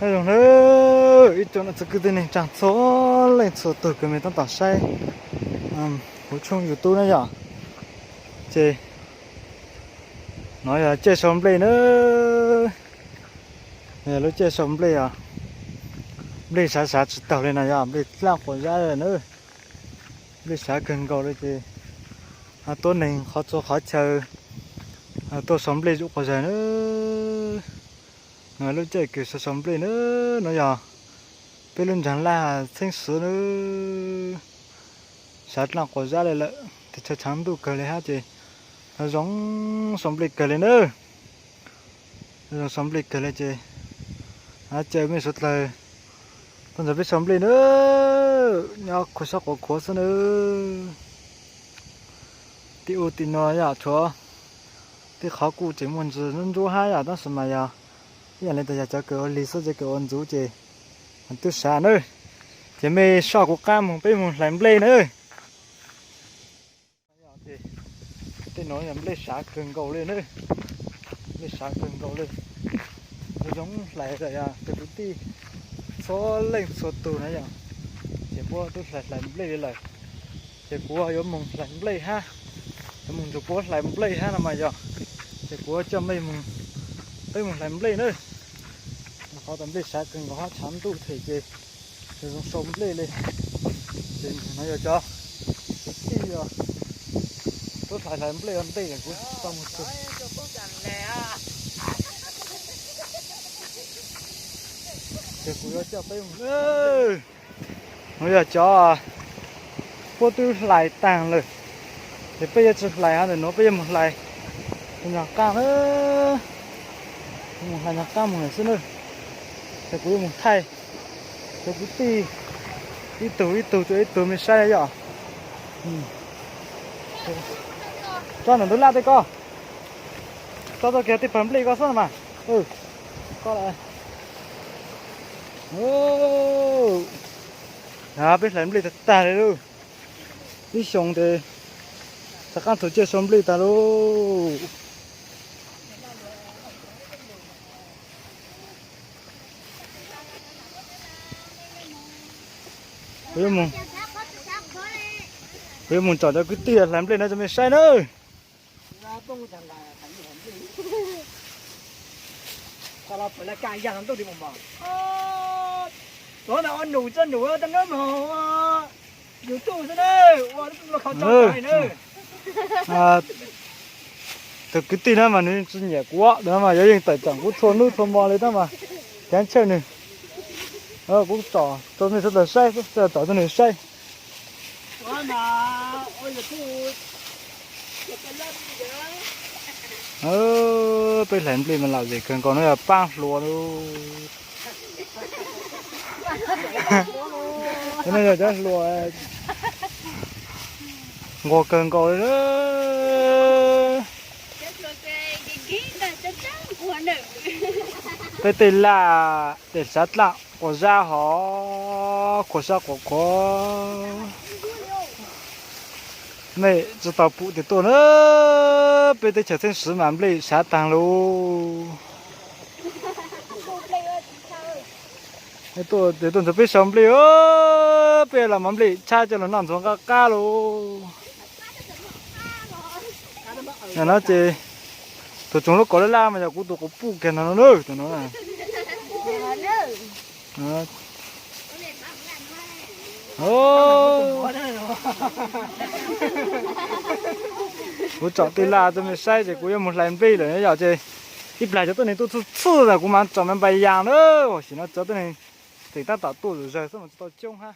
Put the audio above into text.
Zoo na, ib tsoom niam txiv kwv tij neej tsa txhua leej txhua tus kws me tab tom saib kuv tshooj YouTube na yom. Ces no yog caij sau nplej na, yog lub caij sau nplej os. Nplej sav sav tsis taug li no yog nplej dlaj quas zab na. Nplej sav kawg nkaus li ces tuab neeg qhov txhua qhov chaw tuaj sau nplej zuj quas zag na. No lub caij kws sau sau nplej na, no yog peb lub nraag laj txheeb swv na. Sav dlaj quas zab li lawm, tes tshav tshav ntuj kawg li hab ces zoo sau nplej kawg li na. Zoo sau nplej kawg li ces caw mej suav dlawg tuaj nrog peb sau nplej na. Nyob khuav sab quas khuav xwb na. Tej ub tej no yog tshuav tej qhov kuj tseem muaj ntsis ntsuab ntsuab hab yom, tab sis mas yog ib yam li tas yog cov kws ua lig xwb, cov kws ua ntxuv ces twb sav na. Ces mej soj kuv qab moog peb moog hlais nplej na. Tej no yog nplej sav kawg nkaus li na, nplej sav kawg nkaus li. Zoo hlais lawm yog tus kwv tij txhua leej txhua tus na yom, ces puab twb hlais hlais nplej li lawm. Ces kuv yuav moog hlais nplej hab, yuav moog nrug puab hlais nplej hab no mas yog, ces kuv coj mej moog, peb moog hlais nplej na. Qhov tas nplej sav kawg nkaus hab tshav ntuj them ces zoo sau nplej li. Ces no yog cov kwv tij os, puab hlais hlais nplej ua ntej lawm kuv tsis tau moog txug. Ces kuv yuav coj peb moog, no yog cov puab twb hlais taag lawm, ces peb yuav tsi hlais hab, ntawm nuav peb yuav moog hlais nyag qaab na, moog hlais nyag qaab moog lawm xwb na. Ces kuv yuav moog thaij cov kwv tij ib tug ib tug rua ib tug mej saib yom. Tso ntawm ntug laj tej koj, tso tau kiag tej pawg nplej koj xwb mas. Koj la, peb hlais nplej tag tag li lauj. Ib xyoo tes rov qaab txug caij sau nplej tag lauj. Kuv yuav moog tsom cov kwv tij hlais nplej no cov mej saib nawb. Tus kwv tij na mas nws tsi nyiam kuv, mas yuav yeej tawm tseem kuv txhua nub txhua mo li tab mas cav ntshaw nws. Kuv tsom rau mej sawv daws saib, tsom rau nws saib. Peb hlais nplej mas lom zem kawg nkaus no yog paab hluas lauj. No yog cov hluas nquag kawg nkaus li. Peb tej laj tes sav dlaj quas zab hov, khuav sab quas khuav. Mej tsi tau pum tes tuaj na, peb teb chaws txheeb swv mas nplej sav taag lauj. Tes tuaj nrug peb sau nplej, peb los mas nplej tshab coj lug noj ntxuav qab qab lauj. No ces tus tsoom lub kaus laj laj mas yog kuv tus quas puj kiag no na, tus no. Kuv tsom tej laj rau mej saib ces kuv yuav mus hlais nplej lawm yom, ces ib plag cov tuab neeg tuaj txhwj txhwj na kuv mam tsom me npais yas na, tam sim no cov tuab neeg tseem tab tom tuaj zom zaws xwb mas tsis tau coob hab.